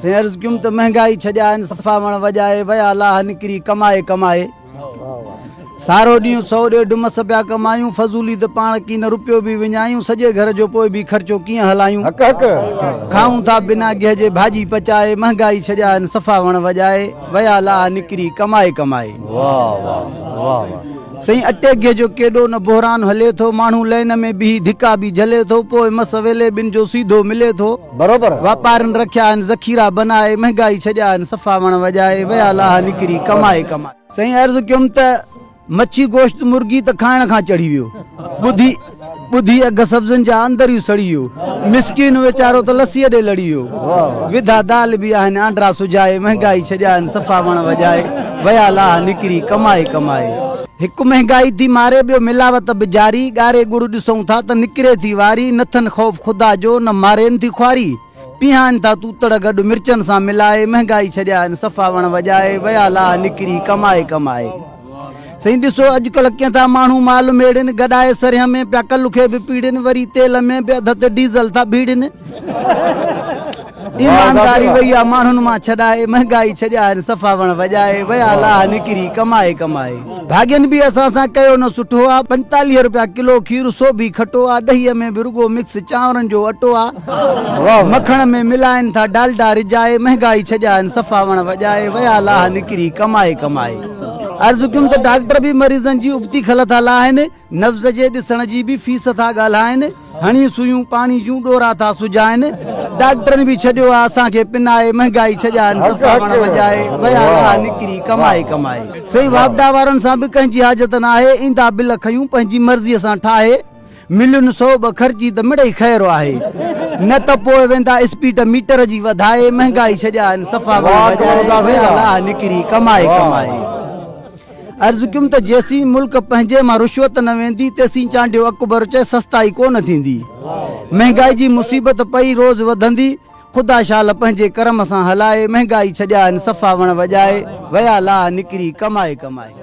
سائين عرض ڪيم ته مهنگائي ڇڏيا آهن صفا وڻ وڄائي ويا لاهه نڪري ڪمائي ڪمائي. سارو ڏينهن سئو ڏيڍ مس پيا ڪمايون، فضولي ته پاڻ ڪين روپيو به وڃايون، سڄي گهر جو پوء به خرچو ڪيئن هلايون؟ کائون ٿا بنا گيهه جي ڀاڄي پچائي، مهنگائي ڇڏيا آهن صفا وڻ وڄائي، ويا لاهه نڪري ڪمائي ڪمائي. سائين اٽي گيهه جو ڪيڏو نه بحران هلي ٿو، ماڻهو لئن ۾ بيهي ڌڪا به جهلي ٿو، پوء مس ويلي ٻن جو سيڌو ملي ٿو. واپارين رکيا آهن ذخيرا بنائي، مهنگائي ڇڏيا آهن صفا وڻ وڄائي، ويا لاهه نڪري ڪمائي ڪمائي. سائين عرض ڪيم ته مڇي گوشت مرغي ته کائڻ کان چڙهي ويو، ٻڌي ٻڌي اگهه سبزين جا اندر ئي سڙي ويو، مسڪين ويچارو ته لسيء ڏي لڙي ويو، وڌا دال به آهن آنڊرا سجائي، مهنگائي ڇڏيا آهن صفا وڻ وڄائي، ويا لاهه نڪري ڪمائي ڪمائي. هڪ مهنگائي ٿي ماري ٻيو ملاوت به جاري، ڳاري ڳڙ ڏسون ٿا ته نڪري ٿي واري، نٿن خوف خدا جو نه مارين ٿي خواري. پيهائن ٿا توتڙ گڏ مرچن سان ملائي، مهنگائي ڇڏيا آهن صفا وڻ وڄائي، ويا لاهه نڪري ڪمائي ڪمائي. سائين ڏسو اڄڪلهه ڪيئن ٿا ماڻهو مال ميڙين، گڏائي سرهين ۾ پيا ڪل کي به پيڙين، وري تيل ۾ به اڌ تي ڊيزل ٿا ڀيڙين. ايمانداري وئي آ ماڻهن مان ڇڏائي، مهنگائي ڇڏيا آهن صفا وڻ وڄائي، ويا لاهه نڪري ڪمائي ڪمائي. ڀاڳين به اسان سان ڪيو نه سٺو آ، 45 روپيا ڪلو کير سو به کٽو آ، ڏهيء ۾ به رڳو مڪس چانورن جو اٽو آ، مکڻ ۾ ملائن ٿا ڊالڊا رجائي، مهنگائي ڇڏيا آهن صفا وڻ وڄائي، ويا لاهه نڪري ڪمائي ڪمائي. عرض ڪيم ته ڊاڪٽر به مريضن جي ابتي کل ٿا لاهن، نبض جي ڏسڻ جي به فيس ٿا ڳالهائن، هڻي سوئيون پاڻي جون ڏورا ٿا سجائن، ڊاڪٽرن به ڇڏيو آ اسان کي پنائي، مهنگائي ڇڏيا آهن صفا وڻ وڄائي، ويا لاهه نڪري ڪمائي ڪمائي. سائين واپڊا وارن سان به ڪنهن جي حاجت ناهي، ايندا بل کنيون پنهنجي مرضيء سان ٺاهي، ملين سو به خرچي ته مڙئي خير آهي، نه ته پوء ويندا اسپيڊ ميٽر جي وڌائي، مهنگائي ڇڏيا آهن صفا وڻ وڄائي، ويا لاهه نڪري ڪمائي ڪمائي. عرض ڪيم ته جيسين ملڪ پنهنجي مان رشوت نه ويندي، تيسين چانڊيو اڪبر چئي سستائي ڪو نه ٿيندي. مهنگائي جي مصيبت پئي روز وڌندي، خدا شال پنهنجي ڪرم سان هلائي، مهنگائي ڇڏيا آهن صفا وڻ وڄائي، ويا لاهه نڪري ڪمائي ڪمائي.